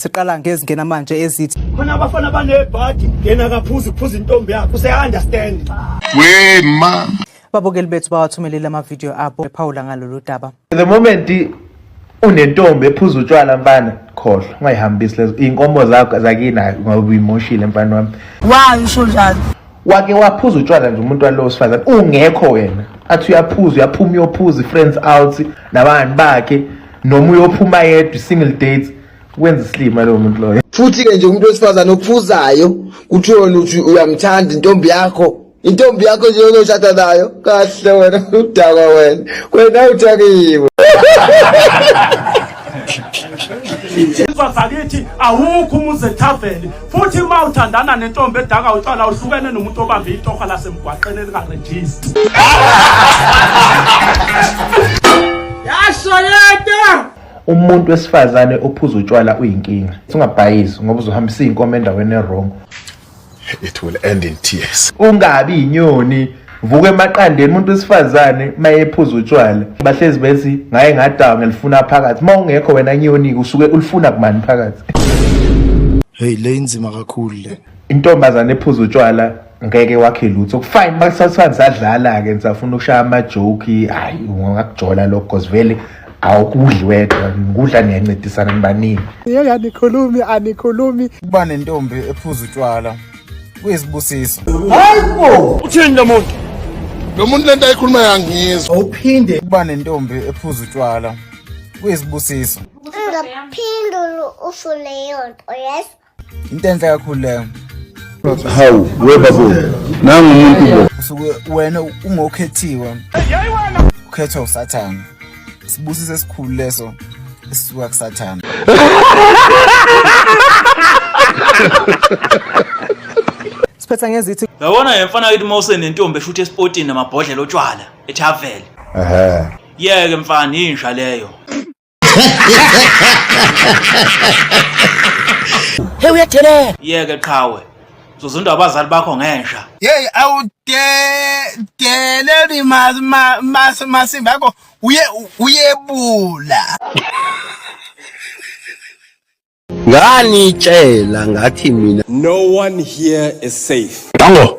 Siqala ngezingena manje ezithi Khona abafana banebhadi yena akaphuzi kuphuza intombi yakhe useya-understand. We ma. Ababukeli bethu bawathumelele amavidiyo abo ephawula ngalolu daba. The moment unentombi ephuza utshwala mfana, khohlwa, ungayihambisi lezo iy'nkomo zakho zakini ngoba uyimoshile mfana wami. Why usho njalo? Wake waphuza utshwala nje umuntu walowo sifazane ungekho wena, athi uyaphuza uyaphuma uyophuza i-friends out nabangani bakhe noma uyophuma yedwa i-single date, wenza isilima lowo muntu loyo. Futhi-ke nje umuntu wesifazane ophuzayo kuthiwe wena uthi uyamthanda intombi yakho, intombi yakho nje ozoshada nayo kahle wena udakwa wena, wena udakiwe. Insizwa zakithi awukho umuzi ethaveni futhi uma uthandana nentombi edaka utshwala uhlukene nomuntu obambe itoha lasemgwaqeni elingarejisti. Yasho yedwa. Umuntu wesifazane ophuza utshwala uyinkinga. Ungabhayizi ngoba uzohambisa iy'nkomo endaweni e-wrong. It will end in tears. Ungabi inyoni, vuka emaqandeni. Umuntu wesifazane mayephuza utshwala bahlezi bethi ngaye ngadawa ngilifuna phakathi. Uma ungekho wena nyoni usuke ulifuna kumani phakathi. Hey, le inzima kakhulu le. Intombazane ephuza utshwala ngeke wakhe lutho. Kufine makusathiwa nisadlala-ke nisafuna ukushaya amajoki, hhayi ungakujola lokho cause vele awukudli wedwa, ngikudla niyancedisana nibaningi. Yey anikhulumi anikhulumi. Kuba nentombi ephuza utshwala kuyisibusiso. Uthini lo muntu? Lo muntu lento ayikhuluma yangizwa. Awuphinde. Kuba nentombi ephuza utshwala kuyisibusiso. Ungaphinde usho leyo nto, yes? Into enhle kakhulu leyo. Hawu, we babo. Nangu umuntu bo. Usuke wena ungokhethiwe. Ukhethwa uSathane. Isibusiso esikhulu leso esisuka kuSathane. Siphetha ngezithi Yabona ye mfana kithi uma usenentombi eshutha esipotini namabhodlela otshwala ethaveni. Ehhe. Yeke mfana inja leyo. Hey uyadelela. Yeke qhawe. Uzozondwa abazali bakho ngenja. Hey awudeleli masimba yakho uye uyebula. Nganitshela ngathi mina No one here is safe. Dango.